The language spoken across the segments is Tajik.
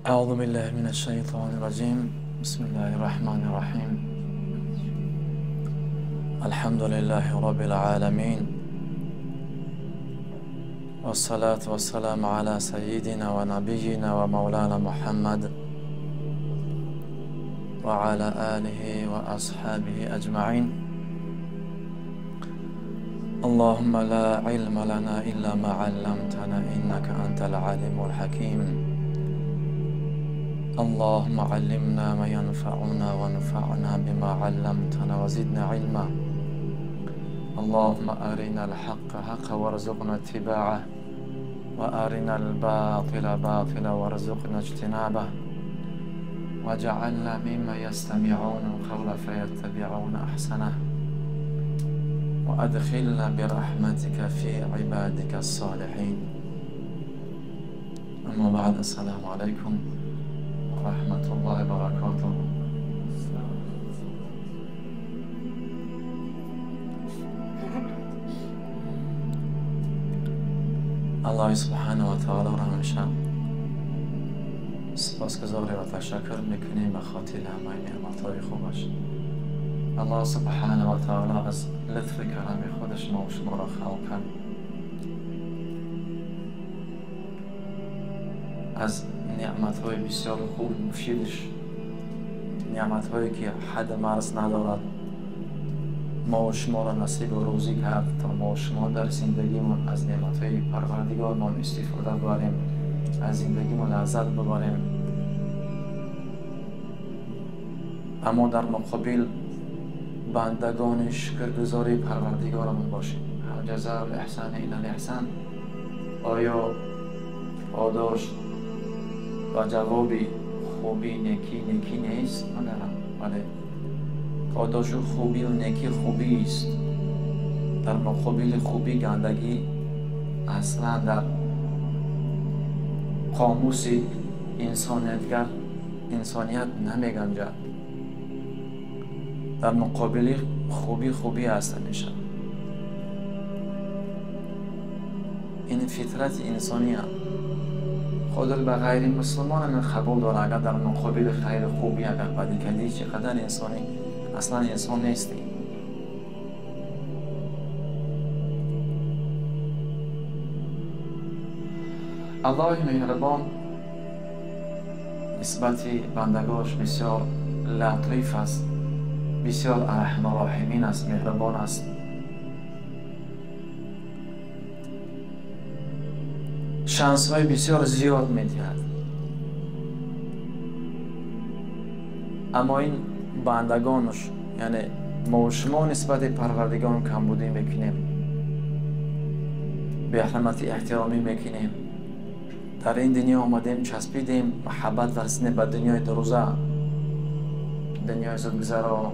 أعوذ بالله من الشيطان الرجيم. بسم الله الرحمن الرحيم. الحمد لله رب العالمين، والصلاة والسلام على سيدنا ونبينا ومولانا محمد وعلى آله وأصحابه أجمعين. اللهم لا علم لنا إلا ما علمتنا إنك أنت العليم الحكيم. اللهم علمنا ما ينفعنا وانفعنا بما علمتنا وزدنا علما. اللهم أرنا الحق حقا وارزقنا اتباعه، وأرنا الباطل باطلا وارزقنا اجتنابه، وجعلنا مما يستمعون القول فيتبعون أحسنه، وأدخلنا برحمتك في عبادك الصالحين. أما بعد، السلام عليكم ورحمة الله وبركاته. الله سبحانه و تعالی را همیشه سپاسگزاری و تشکر میکنیم به خاطر همه نعمت‌های خوبش. الله سبحانه و تعالی از لطف کرم خودش ما و شما را خلق کرد، از نعمت‌های بسیار خوب مفیدش، نعمت‌هایی که حد مرز ندارد، ما و شما را نصیب و روزی کرد تا ما و شما در زندگیمون از نعمت‌های پروردگارمان استفاده ببریم، از زندگیمون لذت ببریم. اما در مقابل بندگان شکرگزاری پروردگارمون باشیم. هل جزاء الاحسان الا الاحسان. آیا پاداش و جواب خوبی نیکی نیکی نیست؟ نه، بله، پاداش خوبی و نیکی خوبی است. در مقابل خوبی گندگی اصلا در قاموس انسانیت نمیگنجد. در مقابل خوبی خوبی هست همیشه. این فطرت انسانی است. خود به غیر مسلمان هم قبول داره. اگر در مقابل خیر خوبی اگر بدی کردی، چقدر انسانی اصلا انسان نیستی. الله مهربان نسبت بندگاش بسیار لطیف است، بسیار ارحم الراحمین است، مهربان است. شانس های بسیار زیاد میدهد، اما این بندگانش، یعنی ما و شما، نسبت پروردگار کمبودی میکنیم، به حرمت احترامی میکنیم. در این دنیا آمدیم، چسبیدیم، محبت ورزیدیم به دنیای دروزه، دنیای زودگذرا.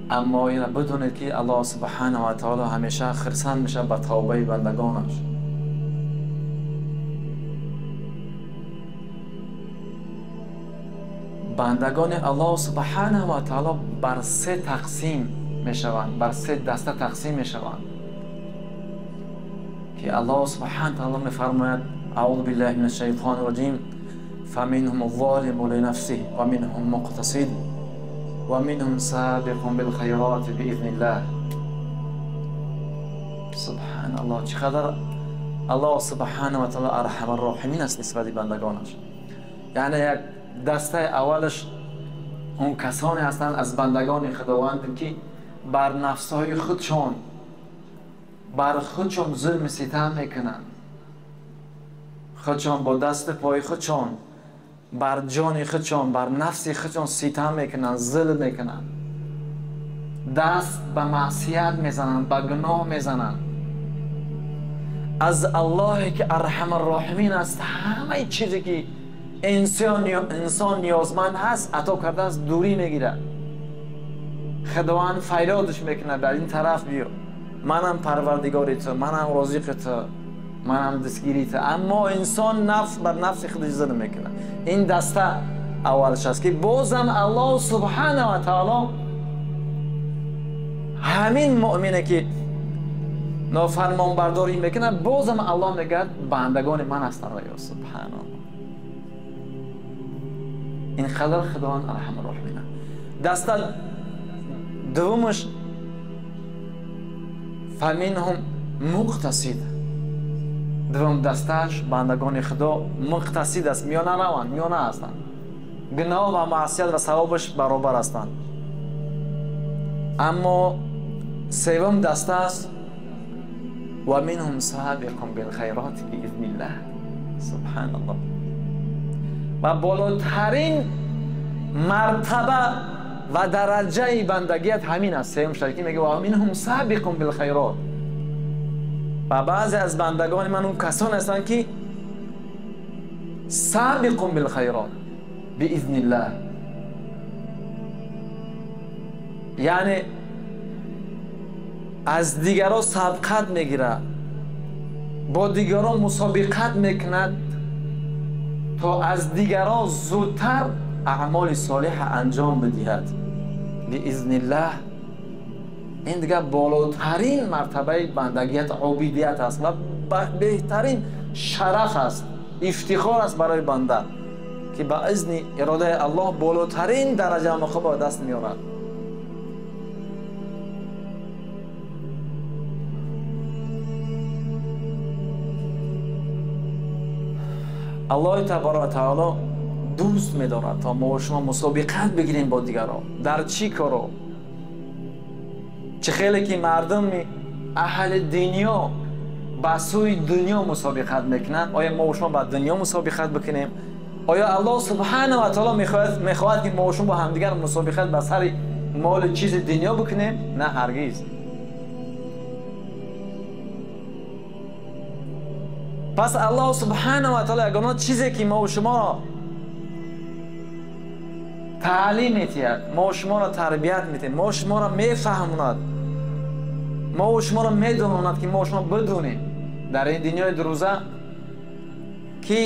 اما این را بدونید که الله سبحانه و تعالی همیشه خرسند میشه به توبه بندگانش. بندگان الله سبحانه و تعالی بر سه تقسیم میشوند، بر سه دسته تقسیم میشوند که الله سبحانه و تعالی میفرماید: اعوذ بالله من الشیطان الرجیم، فمنهم الظالم لنفسه ومنهم مقتصد ومنهم سابق بالخيرات بإذن الله. سبحان الله، چقدر الله سبحانه و تعالی ارحم الراحمین است نسبت بندگانش. یعنی یک دسته اولش اون کسانی هستند از بندگان خداوند که بر نفسهای خودشان، بر خودشان ظلم ستم میکنند، خودشان با دست پای خودشان بر جان خودشان، بر نفس خودشان ستم میکنند، ظلم میکنند، دست به معصیت میزنند، به گناه میزنند. از الله که ارحم الراحمین است، همه چیزی که انسان نیازمند هست عطا کرده است، دوری میگیره. خداوند فریادش میکنه بر این طرف بیا، منم پروردگار تو، منم رازق تو، منم دستگیری تو. اما انسان نفس بر نفس خودش ظلم میکنه. این دسته اولش است که بازم الله سبحانه و تعالی همین مؤمنه که نافرمان برداری میکنه، بازم الله میگه بندگان من هستند. یا سبحان الله. Инқадар Худованд арҳам арроҳимин. Даста дуввумаш фаминҳум муқтасид. Дуввум дастааш бандагони Худо муқтасид аст, миёна раванд, миёна ҳастанд. Гуноҳ ва маъсият ва савобаш баробар ҳастанд. Аммо севум даста аст ва минҳум сабиқун билхайроти биизниллаҳ. Субҳаналлоҳ. Ва болотарин мартаба ва дараҷаи бандагият ҳамин аст. Сеюм шарики мегӯяд ва минҳум сабиқун билхайрот. Ва баъзе аз бандагони ман он касон ҳастанд ки сабиқун билхайрот биизниллаҳ, яъне аз дигарон сабқат мегирад, бо дигарон мусобиқат мекунад то аз дигарон зудтар аъмоли солиҳа анҷом бидиҳад биизниллаҳ. Ин дигар болотарин мартабаи бандагият обидият аст ва беҳтарин шараф аст, ифтихор аст барои банда ки ба изни иродаи Аллоҳ болотарин дараҷа ва мақом ба даст меорад. Аллоҳи табарак ва таоло дӯст медорад то мо шумо мусобиқат бигирем бо дигарон дар чӣ коро. Чӣ хеле ки мардуми аҳли дунё ба сӯи дунё мусобиқат мекунанд, оё мо шумо ба дунё мусобиқат бикунем? Оё Аллоҳ субҳанаҳу ва таоло мехоҳад ки мо шумо бо ҳамдигар мусобиқат ба сари моли чизи дунё бикунем? На, ҳаргиз. Пас Аллоҳ субҳанаҳу ва таоло ягона чизе ки мо шуморо таълим медиҳад, мо шуморо тарбият медиҳад, мо шуморо мефаҳмонад, мо шуморо медононад ки мо шумо бидонем дар ин дунёи дурӯза ки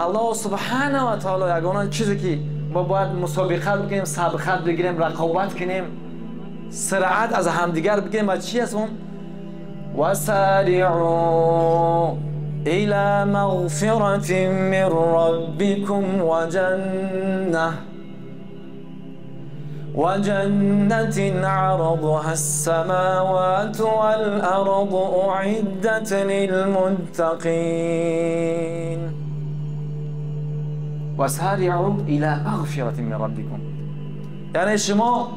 Аллоҳ субҳанаҳу ва таоло ягона чизе ки мо бояд мусобиқат бикунем, сабқат бигирем, рақобат кунем, суръат аз ҳамдигар бигирем ва чи аст он? وسارعوا إلى مغفرة من ربكم وجنة عرضها السماوات والأرض أعدت للمتقين. وسارعوا إلى مغفرة من ربكم. یعنی شما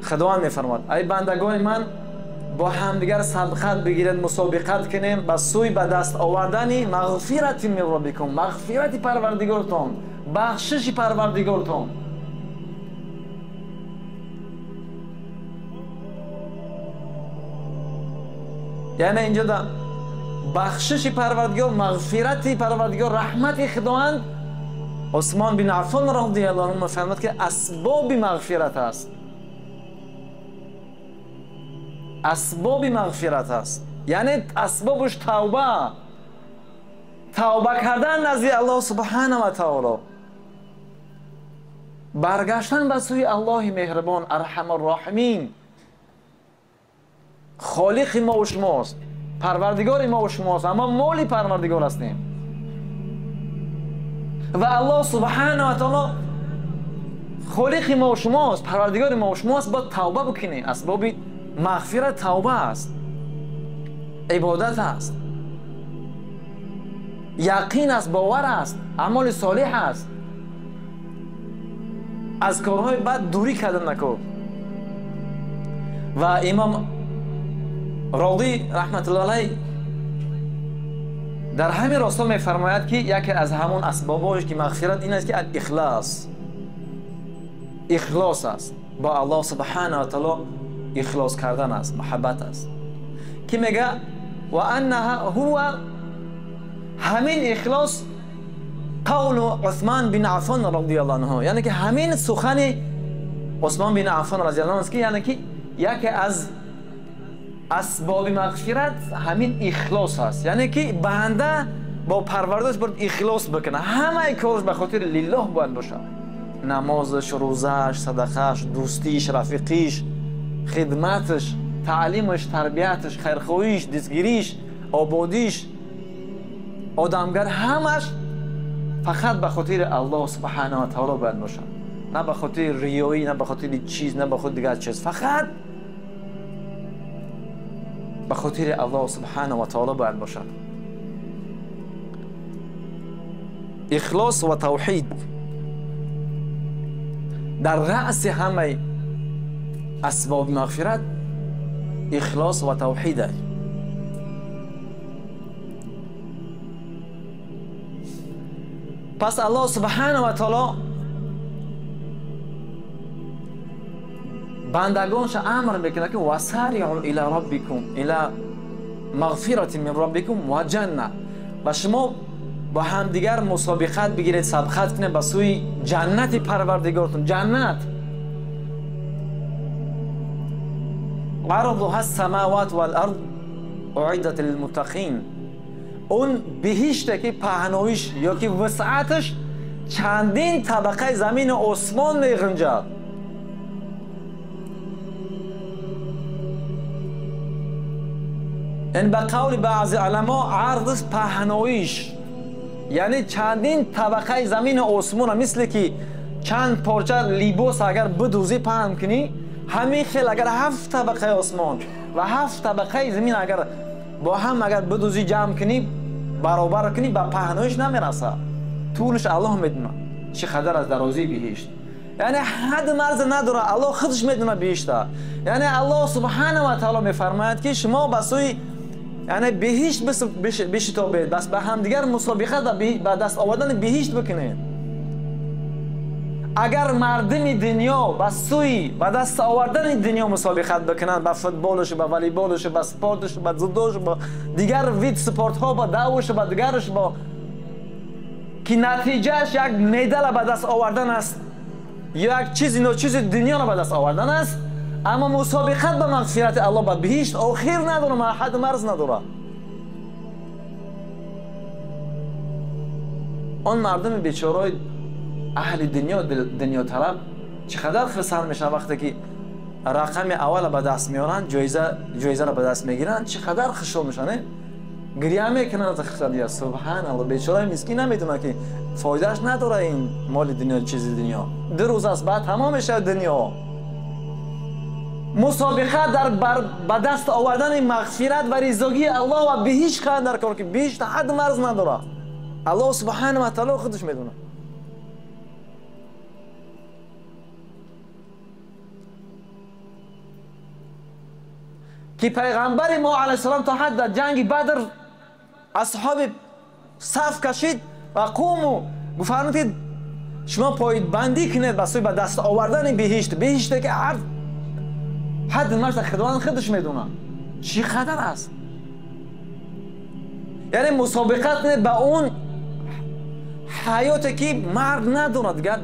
خداوند میفرماد ای بندگان من با همدیگر سبقت بگیرید، مسابقت کنیم به سوی به دست آوردن مغفرت من ربکم، مغفرت پروردگارتان، بخشش پروردگارتان. یعنی اینجا دا بخشش پروردگار، مغفرت پروردگار، رحمت خداوند. عثمان بن عفان رضی الله عنه می‌فرماید که اسباب مغفرت است، اسباب مغفرت است، یعنی اسبابش توبه، توبه کردن نزد الله سبحانه و تعالی، برگشتن به سوی الله مهربان ارحم الراحمین، خالق ما و شماست، پروردگار ما و شماست، اما مالی پروردگار هستیم و الله سبحانه و تعالی خالق ما و شماست، پروردگار ما و شماست، باید توبه بکنیم. اسباب مغفرت توبه است، عبادت است، یقین است، باور است، اعمال صالح است، از کارهای بد دوری کردن نکن. و امام راضی رحمت الله علیه در همین راستا میفرماید که یکی از همون اسبابش که مغفرت این است که الاخلاص، اخلاص است، با الله سبحانه و تعالی اخلاص کردن است، محبت است که میگه و انها هو، همین اخلاص قول عثمان بن عفان رضی الله عنه، یعنی که همین سخن عثمان بن عفان رضی الله عنه است که یعنی که یکی از اسباب مغفرت همین اخلاص است، یعنی که بنده با پروردگارش باید اخلاص بکنه، همه کارش به خاطر لله باید باشه، نمازش، روزش، صدقهش، دوستیش، رفیقیش، خدمتش، تعلیمش، تربیتش، خیرخواهیش، دستگیریش، آبادیش، آدمگر، همش فقط به خاطر الله سبحانه و تعالی باید باشه. на ба хотири риёӣ, на ба хотири чиз, на ба хотири дигар чиз, фақат ба хотири Аллоҳ субҳанаҳу ва таоло бояд бошад. Ихлос ва тавҳид дар раъси ҳамаи асбоби мағфират ихлос ва тавҳид аст. Пас Аллоҳ субҳанаҳу ва таоло бандагонша амр мекунад, ки васариъу ила роббикум ила мағфирати мин роббикум ва ҷанна, ва шумо бо ҳамдигар мусобиқат бигиред, сабқат кунед ба сӯи ҷаннати парвардигортон. Ҷаннат арзуҳа ссамават вал-ард уиддат лилмуттақин, он биҳиште ки паҳноиш ё ки вусъаташ чандин табақаи замину осмон меғунҷад. Яъне ба қавли баъзе уламо арзш паҳноиш, яъне чандин табақаи замину осмона, мисле ки чанд порча либос агар бидӯзӣ паҳн кунӣ, ҳамин хел агар ҳафт табақаи осмон ва ҳафт табақаи замин агар бо ҳам агар бидӯзӣ ҷамъ кунӣ, баробар кунӣ, ба паҳноиш намерасад. Тӯлаш Аллоҳ медонад чӣ қадар аз дарозии биҳишт, яъне ҳад марз надорад, Аллоҳ худаш медонад биҳишта. Яъне Аллоҳ субҳанаҳу ва таоло мефармояд, ки шумо ба сӯи яъне биҳишт бишитобед, бас ба ҳамдигар мусобиқат ва ба даст овардани биҳишт бикунед. Агар мардуми дунё ба сӯи ба даст овардани дунё мусобиқат бикунанд, ба футболаш, ба волейболаш, ба спорташ, ба дзюдош, ба дигар вид спортҳо, ба давш, ба дигараш, ба ки натиҷааш як медала ба даст овардан аст ё як чизи ночизи дунёро ба даст овардан аст, аммо мусобиқат ба мағфирати Аллоҳ ба биҳишт охир надорад, ҳад марз надорад. Он мардуми бечораи аҳли дунё, дунёталаб чӣ қадар хурсанд мешаванд вақте ки рақами аввала ба даст меоранд, ҷоизаро ба даст мегиранд, чӣ қадар хушҳол мешаванд, гиря мекунанд аз хурсандия. Субҳаналлоҳ, бечораи мискин намедонад, ки фоидааш надорад ин моли дунё, чизи дунё. Ду рӯз аст, баъд тамом мешавад дунё. Мусобиқа дар ба даст овардани мағфират ва ризогии Аллоҳ ва биҳишт қанд дар кор, ки биҳишт ҳад марз надорад. Аллоҳ субҳанаҳу ва таоло худаш медонад. Ки пайғамбари мо алайҳиссалом то ҳад дар ҷанги Бадр асҳоби саф кашид ва қуму гуфтанд, ки шумо пойбандӣ кунед ба сӯи ба даст овардани биҳишт, биҳиште ки ҳар ҳад марз Худованд худаш медонад чӣ қадар аст. Яъне мусобиқат кунед ба он ҳаёте ки марг надорад, дигар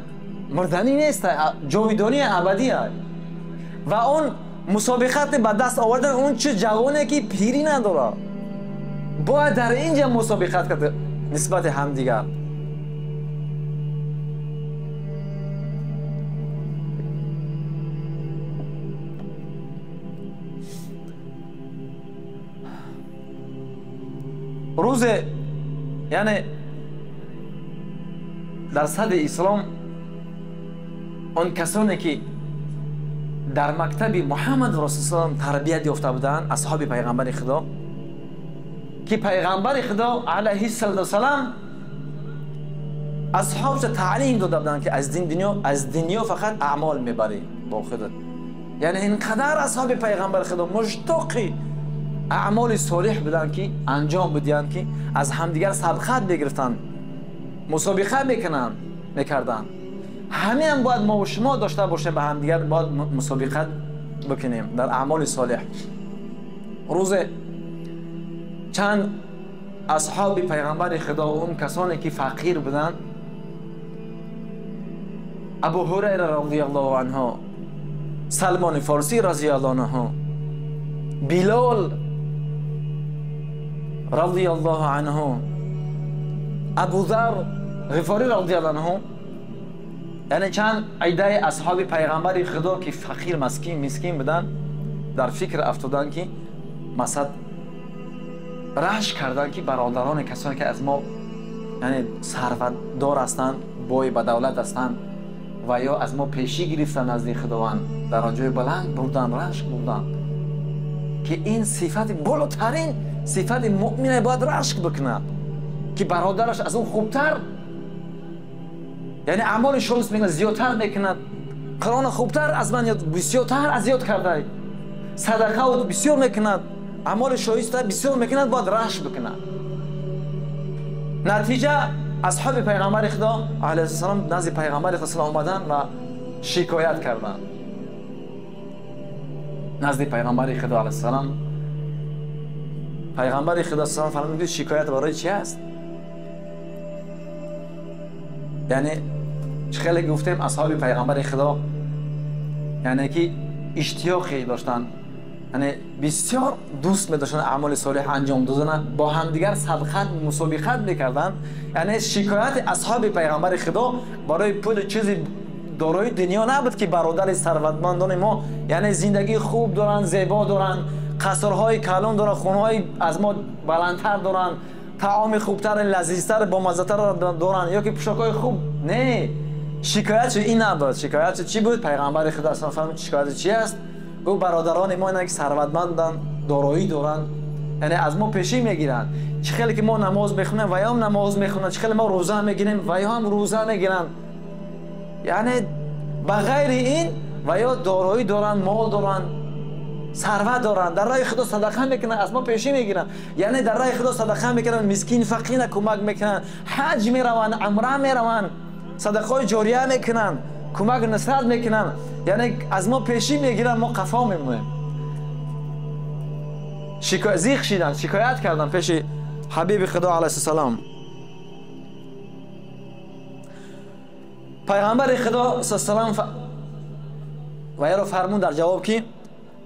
мурданӣ нест, ҷовидонии абадӣ аст, ва он мусобиқат ба даст овардан он чиз ҷавоне ки пирӣ надорад. Бояд дар ин ҷа мусобиқат кард нисбати ҳамдигар. Рӯзе, яъне дар садри ислом он касоне ки дар мактаби Муҳаммад расулуллоҳ тарбият ёфта буданд, асҳоби пайғамбари Худо, ки пайғамбари Худо алайҳиссалоту вассалам асҳобша таълим дода буданд, ки аз дунё фақат аъмол мебарӣ бо худат. Яъне ин қадар асҳоби пайғамбари Худо муштоқи аъмоли солиҳ буданд, ки анҷом бидиҳанд, ки аз ҳамдигар сабқат мегирифтанд, мусобиқа мекарданд. Ҳамеам бояд мо шумо дошта бошем, ба ҳамдигар бояд мусобиқат бикунем дар аъмоли солиҳ. Рӯзе чанд асҳоби пайғамбари Худо, он касоне ки фақир буданд, Абу Ҳурайра розияллоҳу анҳу, Салмони Форсӣ розияллоҳу анҳу, Билол розияллоҳу анҳу, Абузар Ғифорӣ розияллоҳу анҳу, яъне чанд идаи асҳоби пайғамбари Худо ки фақир, мискин буданд, дар фикр афтоданд, ки масад рашк карданд, ки бародарони касоне ки аз мо яъне сарватдор ҳастанд, бой ба давлат ҳастанд, ва ё аз мо пешӣ гирифтан назди Худованд, дараҷаи баланд бурдан, рашк бурдан, ки ин сифати болотарин сифати муъмине бояд рашк бикунад, ки бародараш аз он хубтар, яъне аъмоли шолис мекунад, зиёдтар мекунад, Қуръонро хубтар аз ман бисёртар аз ёд карда, садақа бисёр мекунад, аъмоли шоиста бисёр мекунад, бояд рашк бикунад. Натиҷа асҳоби пайғамбари Худо алайҳиссалом назди пайғамбари Худо салом омаданд ва шикоят карданд. Назди пайғамбари Худо алайҳиссалом пайғамбари Худо салом фармуд, ки шикоят барои чи аст? Яъне хеле гуфтем асҳоби пайғамбари Худо яъне ки иштиёқе доштанд, яъне бисёр дӯст медоштанд аъмоли солеҳ анҷом додана, бо ҳамдигар сабқат мусобиқат мекарданд. Яъне шикояти асҳоби пайғамбари Худо барои пули чизи дорои дунё набуд, ки бародари сарватмандони мо яъне зиндагии хуб доранд, зебо доранд, қасрҳои калон доранд, хонаҳои аз мо баландтар доранд, таоми хубтар, лазизтар, бомаззатар доранд ё ки пӯшокҳои хуб. Не, шикоятшо ин набуд. Шикоятшо чӣ буд? Пайғамбари Худо аслан фармуд, шикоятшо чи аст? Гуфт бародарони мо инанд ки сарватманданд, дороӣ доранд, яъне аз мо пешӣ мегиранд. Чӣ хеле ки мо намоз мехонем, ва ё ҳам намоз мехонанд, чӣ хеле мо рӯза мегирем, ва ё ҳам рӯза мегиранд. Яъне ба ғайри ин ва ё дороӣ доранд, мол доранд, сарват доранд, дар роҳи Худо садақа мекунанд, аз мо пешӣ мегиранд. Яъне дар роҳи Худо садақа мекунанд, мискин фақира кӯмак мекунанд, ҳаҷ мераванд, умра мераванд, садақаҳои ҷория мекунанд, кӯмак нусрат мекунанд. Яъне аз мо пешӣ мегиранд, мо қафо мемонем. Зиқ шиданд, шикоят карданд пеши ҳабиби Худо алайҳиссалом. Пайғамбари Худо саллаллоҳу ва яро фармуд дар ҷавоб ки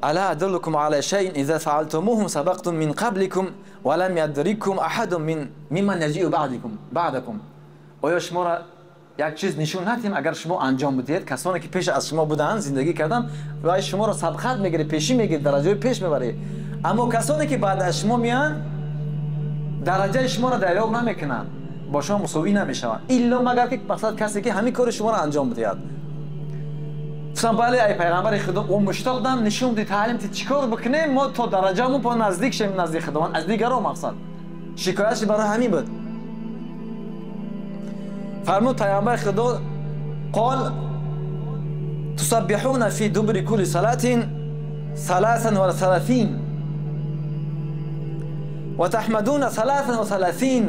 ألا أدلكم على شيء إذا فعلتموه سبقتم من قبلكم ولم يدرككم أحد من ممن يجيء بعدكم. оё шуморо як чиз нишон надиҳем, агар шумо анҷом бидиҳед, касоне ки пеш аз шумо буданд, зиндагӣ карданд, ва шуморо сабқат мегиред, пешӣ мегиред, дараҷаи пеш мебаред. Аммо касоне ки баъд аз шумо меоянд, дараҷаи шуморо дарёб намекунанд, бо шумо мусовӣ намешаванд, илло магар ки мақсад касе ки ҳамин кори шуморо анҷом бидиҳад. Гуфтам бале, ай пайғамбари Худо, о муштоқдам, нишон диҳ, таълим диҳ, чӣ кор бикунем мо то дараҷамон по наздик шавем назди Худованд аз дигарон. Мақсад шикоятш барои ҳамин буд. Фармуд пайғамбари Худо қол тусаббиҳуна фи дубри кулли салатин саласан ва саласин ва таҳмадуна саласан ва саласин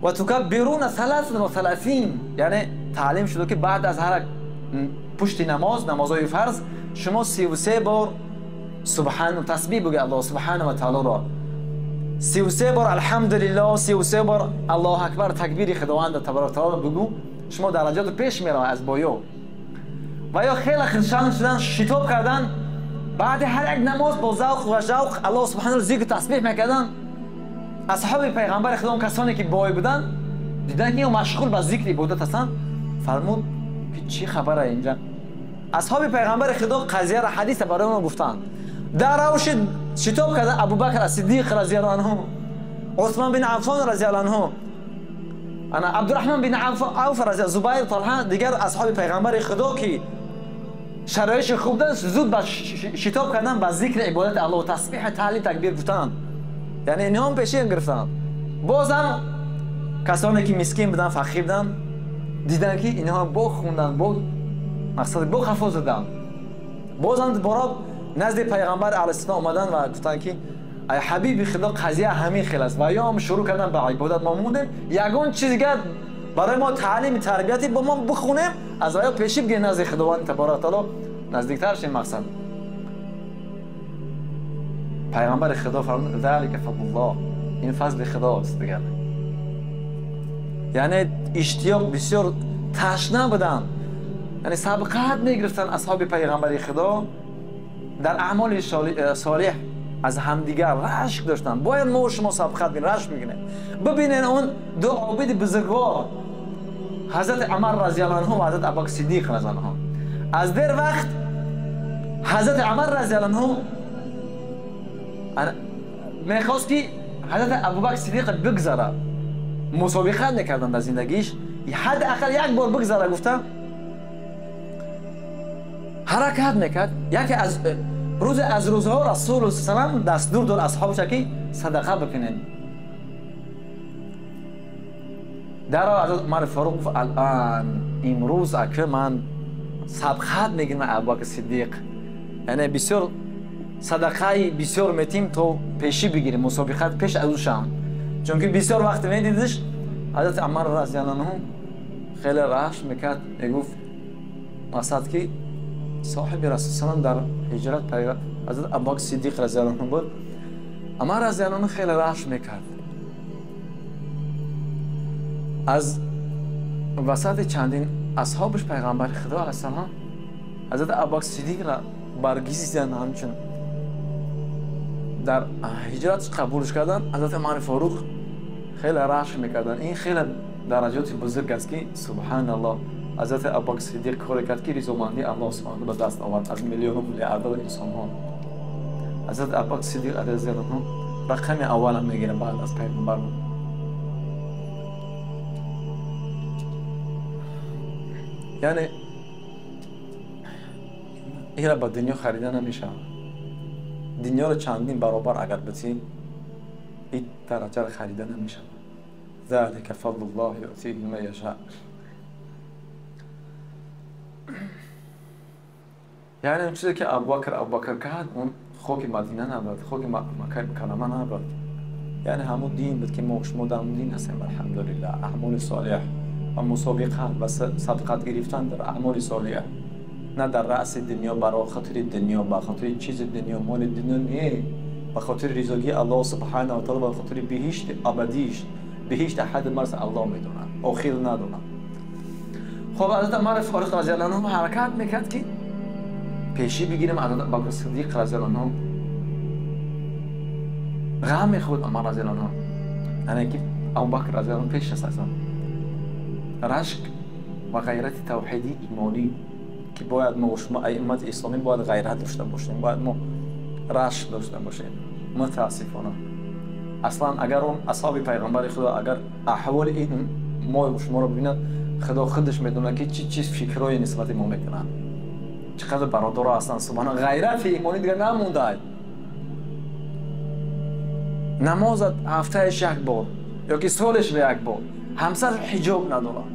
ва тукаббируна саласан ва саласин. Яъне таълим шуд ки баъд аз ҳар пушти намоз, намозҳои фарз, шумо 33 бор субҳан тасбиҳ бигӯед Аллоҳ субҳанаҳу ва таолоро, 33 бор алҳамдулиллоҳ, 33 бор Аллоҳу акбар, такбири Худованд табарак таоло бигӯ, шумо дараҷату пеш меравад аз боё. Ва ё хеле хурсанд шудан, шитоб кардан, баъди ҳар як намоз бо завқ ва шавқ Аллоҳ субҳанаҳу зикр тасбиҳ мекарданд. Асҳоби пайғамбари Худо касоне ки бой буданд, диданд ки машғул ба зикри ибодат ҳастанд, фармуд ки чӣ хабара инҷа? Асҳоби пайғамбари Худо қазияро, ҳадиса барои онҳо гуфтанд. Дар равши шитоб кардан Абубакр Сиддиқ разияллоҳу анҳу, Усмон бин Аффон разияллоҳу анҳу, ана Абдурраҳмон бин Авф разияллоҳу, Зубайр, Талҳа, дигар асҳоби пайғамбари Худо ки шароиши хуб дошт, зуд ба шитоб кардан ба зикри ибодати Аллоҳ, тасбиҳ, таҳлил, такбир гуфтанд. Яъне инҳо ҳам пешин гирифтанд. Бозам касоне ки мискин буданд, фақир буданд, диданд ки инҳо бо хундан, бо мақсад, бо хафо заданд. Бозам дубора назди пайғамбар алайҳиссалом омаданд ва гуфтанд ки ай ҳабиби Худо, қазия ҳамин хел аст. Ва ё ҳам шурӯъ карданд ба ибодат. Мо мондем, ягон чиз дигар барои мо таълими тарбияти бо мо бихонем, аз ва ё пешӣ бигирем назди Худованд табарак таоло, наздиктар шем мақсад. Пайғамбари Худо фармуд залика фадлуллоҳ, ин фазли Худост дигар. Яъне иштиёқ бисёр ташна буданд, яъне сабқат мегирифтанд асҳоби пайғамбари Худо дар аъмоли солеҳ, аз ҳамдигар рашк доштанд. Бояд мо шумо сабқат бигирем, рашк бигирем. Бибинед он ду обиди бузургвор, ҳазрати Умар разияллоҳу анҳу ва ҳазрати Абубакр Сиддиқ разияллоҳу анҳу. Аз дер вақт ҳазрати Умар разияллоҳу анҳу мехост ки ҳазрати Абубакр Сиддиқ бигзарад. Мусобиқат мекарданд дар зиндагиш, ҳадди ақал як бор бигзара гуфта. Ҳаракат мекард. Яке аз рӯзе аз рӯзҳо Расул салам дастур дод асҳобша ки садақа бикунед. Дар Ҳазрат Умар Фаруқ гуфт алан имрӯз ака ман сабқат мегирам Абубакр Сиддиқ. Яъне бисёр садақаи бисёр метим то пешӣ бигирем, мусобиқат пеш аз ӯ шавам. Чунки бисёр вақт медидиш Ҳазрат Умар разияллоҳу анҳу хеле рашк мекард, мегуфт мақсад ки соҳиби Расул салам дар ҳиҷрат Ҳазрат Абубакр Сиддиқ разияллоҳу анҳу буд. Умар разияллоҳу анҳу хеле рашк мекард. Аз васати чандин асҳобаш пайғамбари Худо алайҳиссалом Ҳазрат Абубакр Сиддиқро баргизиданд, ҳамчун дар ҳиҷрат қабулш карданд. Ҳазрат Умар Фаруқ хеле рашк мекарданд. Ин хеле дараҷоти бузург аст ки субҳаналлоҳ Ҳазрат Абубакр Сиддиқ коре кард ки ризомандии Аллоҳ субҳанаҳу ба даст овард аз миллиону миллиардҳо инсонҳо. Ҳазрат Абубакр Сиддиқ разияллоҳу анҳу рақами аввалам мегирад баъд аз пайғамбар. Яъне инро ба дунё харида намешавад. Дунёро чандин баробар агар битӣ, ин дараҷаро харида намешавад. Залика фадлуллоҳи юътиҳи ман яшаъ. Яъне он чизе ки Абубакр кард, он хоки Мадина набуд, хоки Маккаи Мукаррама набуд. Яъне ҳамон дин буд ки мо шумо дар он дин ҳастем, алҳамдулиллаҳ. Аъмоли солиҳ ва мусобиқат ва сабқат гирифтан дар аъмоли солиҳ, на дар раъси дунё, барои хотири дунё, ба хотири чизи дунё, моли дунё не, ба хотири ризогии Аллоҳ субҳанаҳу ва таъоло, ба хотири биҳишти абадиш. Биҳишт ҳад марз Аллоҳ медонад, охир надонад. Хоб Ҳазрат Умар Фаруқ разияллоҳу анҳу ҳаракат мекард ки пешӣ бигирем Ҳазрат Абубакр Сиддиқ разияллоҳу анҳу. Ғам мехӯрд Умар разияллоҳу анҳу, яъне ки Абубакр разияллоҳу анҳу пеш аст аз он. Рашк ва ғайрати тавҳидӣ имонӣ ки бояд мо шумо аиммати исломӣ бояд ғайрат дошта бошем, бояд мо рашк дошта бошем. Мутаассифона аслан агар он асҳоби пайғамбари Худо агар аҳволи ин мо шуморо бибинад, Худо худаш медонад ки чӣ чиз фикрҳое нисбати мо мекунанд. Чӣ қадр бародаро ҳастанд, субҳана, ғайрати имонӣ дигар намондааст. Намозат ҳафтаеш як бор ё ки солеш як бор, ҳамсар ҳиҷоб надорад.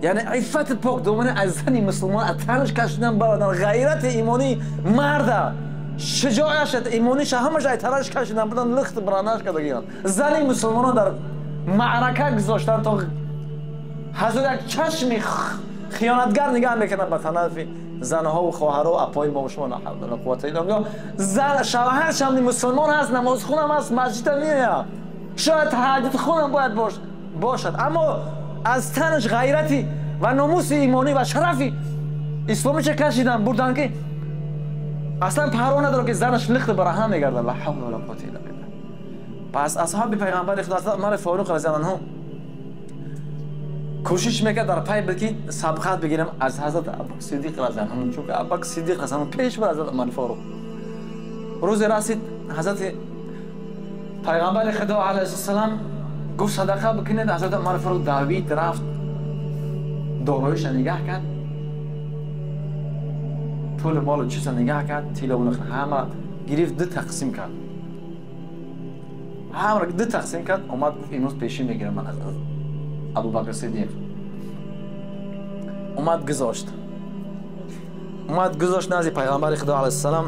Яъне иффати покдомани аз зани мусулмон аз танаш кашидан бародан, ғайрати имонии марда шуҷоашат имониша ҳамаш ай танаш кашидан будан, лихт бранаш кардагиан. Зани мусулмонро дар маърака гузоштан то ҳазор як чашми хиёнатгар нигаҳ мекунад ба танафи занҳову хоҳару апои мо шумо. Ла ҳавла ва ла қуввата илла биллаҳ. Зан шавҳаршам мусулмон ҳаст, намозхунам ҳаст, масҷидам меояд, шояд таҳаҷҷудхунам бояд бошад, аммо аз танаш ғайрати ва номуси имонӣ ва шарафи исломиша кашидан бурдан ки аслан парво надорад ки занаш лихт бараҳна мегардад. Ла ҳавла ва ла қуввата илла биллаҳ. Пас асҳоби пайғамбари Худо Ҳазрат Умар Фаруқ разияллоҳу анҳу кӯшиш мекард дар пай буд ки сабқат бигирам аз Ҳазрат Абубакр Сиддиқ разияллоҳу анҳу, чунки Абубакр Сиддиқ разияллоҳу анҳу пеш буд Ҳазрат Умар Фаруқ. Рӯзе расид Ҳазрати пайғамбари Худо алайҳиссалом гуфт садақа бикунед. Ҳазрат Умар Фаруқ давид рафт, дороиша нигаҳ кард, пулу молу чиза нигаҳ кард, тиллову нуқра ҳама гирифт, ду тақсим кард, ҳамаро ду тақсим кард. Омад гуфт имрӯз пешӣ мегирам ман аз Абубакр Сиддиқ. Омад гузошт, назди пайғамбари Худо алайҳиссалом.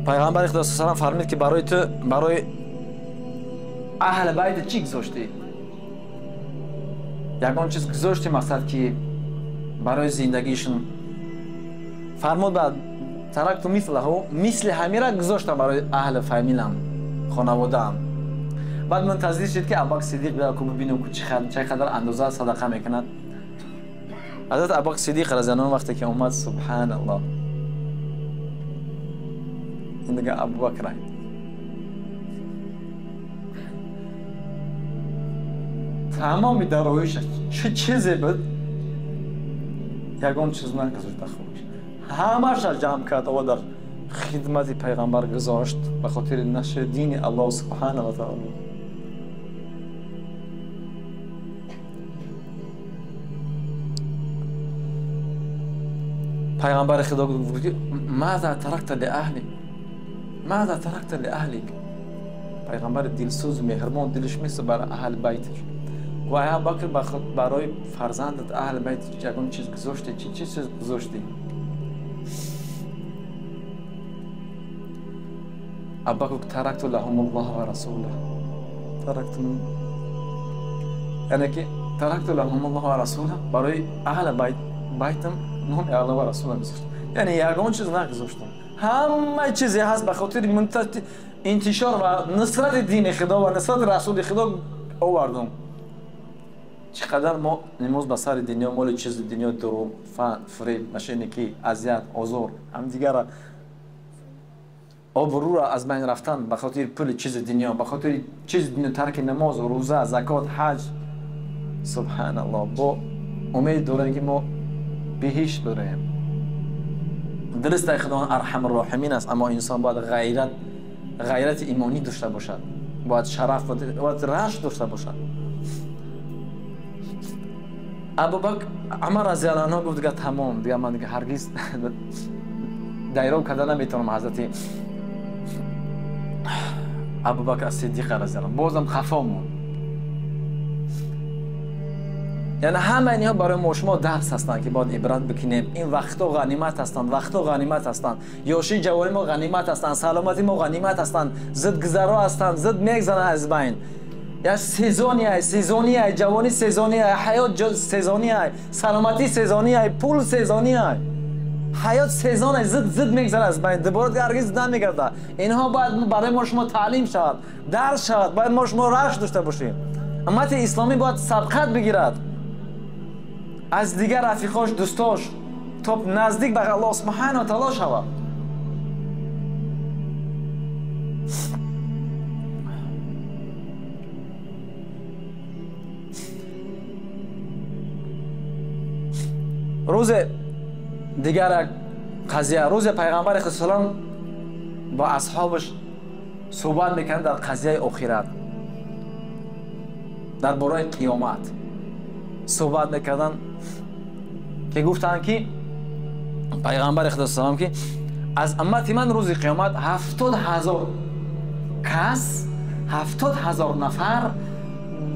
Пайғамбари Худо салам фармуд ки барои ту, барои аҳли байт чӣ гузоштӣ? Ягон чиз гузоштӣ мақсад ки барои зиндагишон? Фармуд баъд таракту мислаҳу, мисли ҳамира гузоштам барои аҳли фамилам, хонаводаам. Баъд мунтазир шид ки Абубакр Сиддиқ биёяд ку бибинем ку чӣ қадар андоза садақа мекунад. Ҳазрат Абубакр Сиддиқ разияллоҳу анҳу вақте ки омад, субҳаналлоҳ, ин дига Абубакр тамоми дароиша чӣ чизе буд, ягон чиз нагузошт дар худаш, ҳамаша ҷамъ кард, ова дар хидмати пайғамбар гузошт ба хотири нашри дини Аллоҳ субҳанаҳу ва таъоло. Пайғамбари Худо гуфт ки маза таракта ли аҳлик, маза таракта ли аҳлик. Пайғамбари дилсӯз, меҳрибон, дилаш месӯзад барои аҳли байташ. Гуфт ай Абубакр, барои фарзандат аҳли байт ягон чиз гузоштӣ? Чӣ чиз гузоштӣ? Абубакр гуфт таракту лаҳумуллоҳ ва расулаҳ. Таракту, яъне ки таракту лаҳумуллоҳ ва расулаҳ, барои аҳли байтам номи Аллоҳ ва расулаҳ гузоштам. Яъне ягон чиз нагузоштам. Ҳама чизе ҳаст ба хотири интишор ва нусрати дини Худо ва нусрати расули Худо овардам. Чӣ қадар мо намоз ба сари дунё, моли чизи дунё, дурӯғ, фан, фиреб, мошенникӣ, азият, озор, ҳамдигарро обрӯро аз байн рафтан ба хотири пули чизи дунё, ба хотири чизи дунё тарки намоз, рӯза, закот, ҳаҷ. Субҳаналлоҳ. Бо умед дорем ки мо биҳишт барем. Дуруст ай Худо арҳамур роҳимин аст, аммо инсон бояд ғайрати имонӣ дошта бошад, бояд шараф ва бояд рашк дошта бошад. Абубакр Умар разияллоҳу анҳу гуфт дигар тамом, дигар ман дигар ҳаргиз дайров карда наметавонам ҳазрати Абубакр Сиддиқ разияллоҳу анҳу. Бозам хафо монд. Яъне ҳама инҳо барои мо шумо дарс ҳастанд ки бояд ибрат бикунем. Ин вақтҳо ғанимат ҳастанд, вақтҳо ғанимат ҳастанд. Ёшии ҷавони мо ғанимат ҳастанд, саломати мо ғанимат ҳастанд, зуд гузаро ҳастанд, зуд мегзананд аз байн. Я сезонӣ ай, сезонӣ ай, ҷавонӣ сезонӣ ай, ҳаёт сезонӣ ай, саломатӣ сезонӣ ай, пул сезонӣ ай. Ҳаёт сезон ай, зуд зуд мегзарад аз байн, дубора дигар ҳаргиз намегардад. Инҳо бояд барои мо шумо таълим шавад, дарс шавад, бояд мо шумо рашк дошта бошем. Уммати исломӣ бояд сабқат бигирад аз дигар рафиқош, дӯстош, то наздик ба Аллоҳ субҳанаҳу ва таъоло шавад. Рӯзе дигар як қазия, рӯзе пайғамбари Худо салом бо асҳобаш суҳбат мекарданд дар қазияи охират, дар бораи қиёмат суҳбат мекарданд ки гуфтанд ки пайғамбари Худо салом ки аз уммати ман рӯзи қиёмат 70,000 кас, 70,000 нафар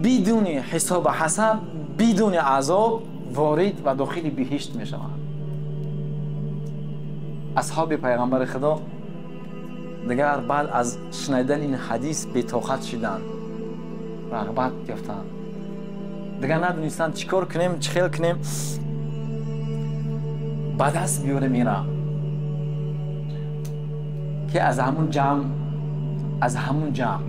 бидуни ҳисобу ҳасаб, бидуни азоб ворид ва дохили биҳишт мешаванд. Асҳоби пайғамбари Худо дигар баъд аз шунидани ин ҳадис бетоқат шиданд, рағбат ёфтанд. Дигар надонистанд чӣ кор кунем, чӣ хел кунем, ба даст биёрем ира ки аз ҳамун ҷамъ, аз ҳамун ҷамъ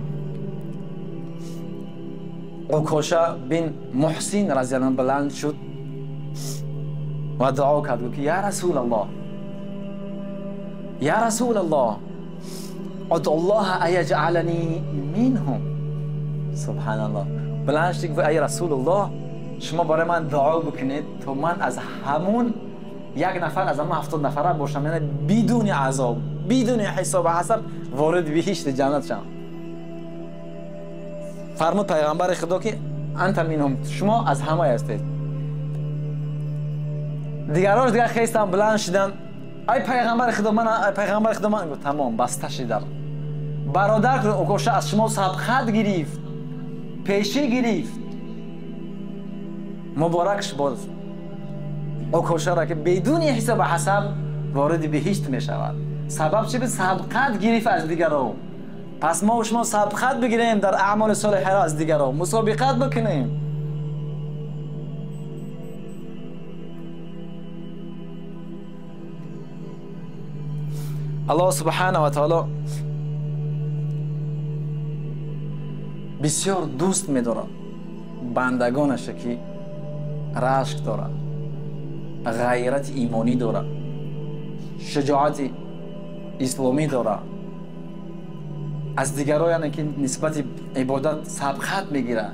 Укоша бин Муҳсин разияллоҳу анҳу баланд шуд ва дуо кард, гуфт ки я Расулаллоҳ, я Расулаллоҳ, удуллоҳа аяҷъалани минҳум. Субҳаналлоҳ. Баланд шуд гуфт ай Расулаллоҳ, шумо барои ман дуо бикунед то ман аз ҳамун як нафар, аз ҳамун 70 нафара бошам, яъне бидуни азоб, бидуни ҳисобу ҳасаб ворид биҳишти ҷаннат шавам. Фармуд пайғамбари Худо ки анта минҳум, шумо аз ҳамае ҳастед. Дигарош дигар хестанд, баланд шиданд, ай пайғамбари Худо ман, ай пайғамбари Худо ман. Гуфт тамом, баста шид дар. Бародар Укоша аз шумо сабқат гирифт, пешӣ гирифт. Муборакш бод Укошаро ки бидуни ҳисобу ҳасаб вориди биҳишт мешавад. Сабаб чӣ буд? Сабқат гирифт аз дигарон. Пас мо шумо сабқат бигирем дар аъмоли солиҳа аз дигарон, мусобиқат бикунем. Аллоҳ субҳанаҳу ва таъоло бисёр дӯст медорад бандагонаша ки рашк дорад, ғайрати имонӣ дорад, шуҷоати исломӣ дорад, аз дигарон яъне ки нисбати ибодат сабқат мегирад.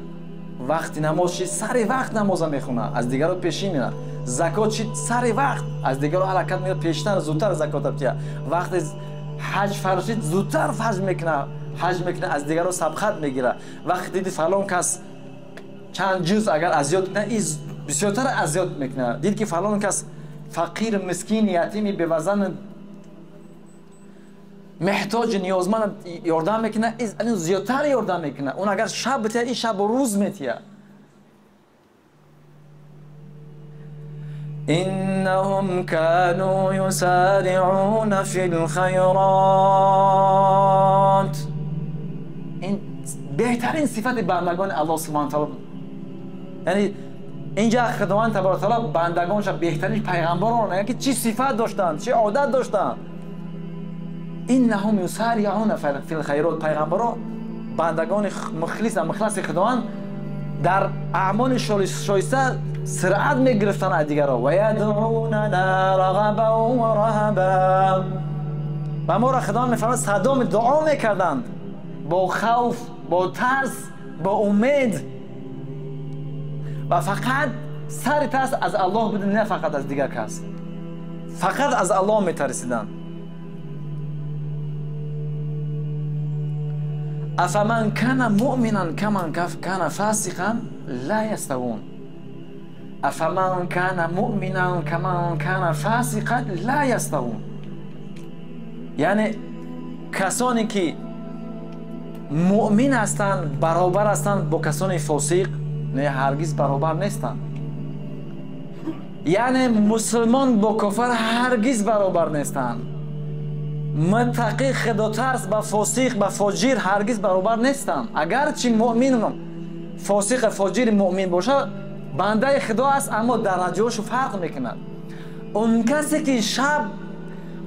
Вақти намоз шид сари вақт намоза мехонад, аз дигарон пешин мерад. Закот шид сари вақт аз дигарон ҳаракат мекунад, пештар зудтар закота битиҳад. Вақти ҳаҷ фарз шид зудтар ҳаҷ мекунад, ҳаҷ мекунад, аз дигарон сабқат мегирад. Вақти диди фалон кас чанд ҷуз агар азёт кунад, ин бисёртар азёт мекунад. Дид ки фалон кас фақир, мискин, ятими, бевазан, меҳтоҷ, ниёзманд ёрдам мекунад, ин зиёдтар ёрдам мекунад. Он агар шаб бития, ин шабу рӯз метия. إنهم كانوا يسارعون في الخيرات. این بهترین صفت بندگان الله سبحانه وتعالی. یعنی اینجا خداوند تبارک وتعالی بندگانش بهترین پیغمبران، یعنی که چی صفت داشتند، چه عادت داشتند. انهم یسارعون فی الخیرات. پیغمبران بندگان مخلص و مخلص خداوند در اعمال شایسته سرعت میگرفتن از دیگران. و یدعوننا رغبا و رهبا. و ما را خداوند میفرماید صدام دعا میکردند با خوف، با ترس، با امید، و فقط سر ترس از الله بود، نه فقط از دیگر کس. فقط از الله میترسیدند. افمن کان مؤمنا کمن کان فاسقا لا یستوون. افمن کان مؤمنا کمن کان فاسقا لا یستوون. یعنی کسانی که مؤمن هستند برابر هستند با کسانی فاسق؟ نه، هرگز برابر نیستند. یعنی مسلمان با کافر هرگز برابر نیستند. متقی خداترس با فاسق، با فاجر هرگز برابر نیستند. اگرچه مؤمن فاسق فاجر مؤمن باشه بنده خدا است، اما درجه‌اش فرق میکند. اون کسی که شب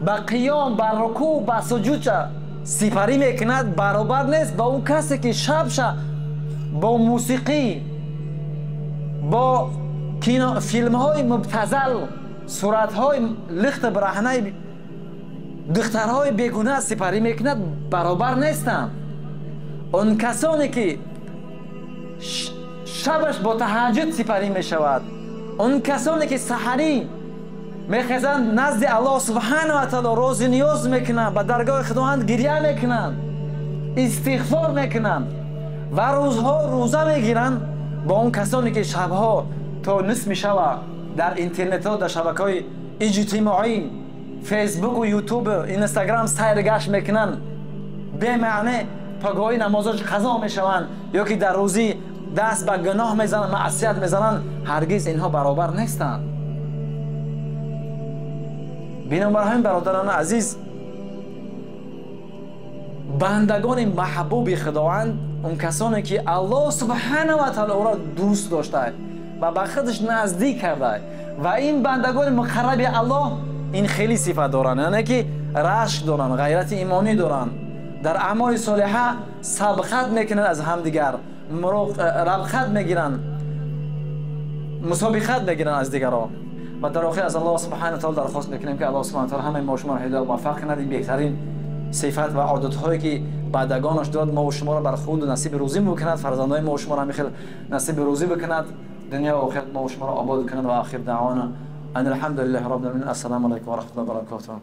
با قیام، با رکوع، با سجود سپری میکند برابر نیست با اون کسی که شب با موسیقی، با فیلم های مبتذل، صورت های لخت برهنه دخترهای بیگناه سپری میکند برابر نیستند. اون کسانی که شبش با تهجد سپری میشود، اون کسانی که سحری میخزند نزد الله سبحانه و تعالی روز نیاز میکنند، به درگاه خداوند گریه میکنند، استغفار میکنند و روزها روزه میگیرند، با اون کسانی که شبها تا نصف شب در اینترنت ها، در شبکه های اجتماعی، فیسبوک و یوتیوب و اینستاگرام سیر گشت میکنند، به معنی پگاهی نمازش قضا میشوند یا که در روزی دست به گناه میزنند، معصیت میزنند، هرگز اینها برابر نیستند. بنابراین برادران عزیز، بندگان محبوب خداوند اون کسانی که الله سبحانه و تعالی او را دوست داشته و به خودش نزدیک کرده، و این بندگان مقرب الله این خیلی صفت دارند، یعنی که رشک دارند، غیرت ایمانی دارند، در اعمال صالحه سبقت میکنند از همدیگر، ربخت میگیرند، مسابقت میگیرند از دیگران. و در آخر از الله سبحانه و تعالی درخواست میکنیم که الله سبحانه و تعالی همه ما شما را هدایت موفق کند. این بهترین صفت و عادت هایی که بندگانش داد ما و شما را بر خود نصیب روزی بکند، فرزندان ما و شما را همین نصیب روزی بکند، دنیا و آخرت ما و شما را آباد کند. و آخر دعوانا ان الحمد لله رب العالمین. السلام علیکم و رحمت الله و برکاته.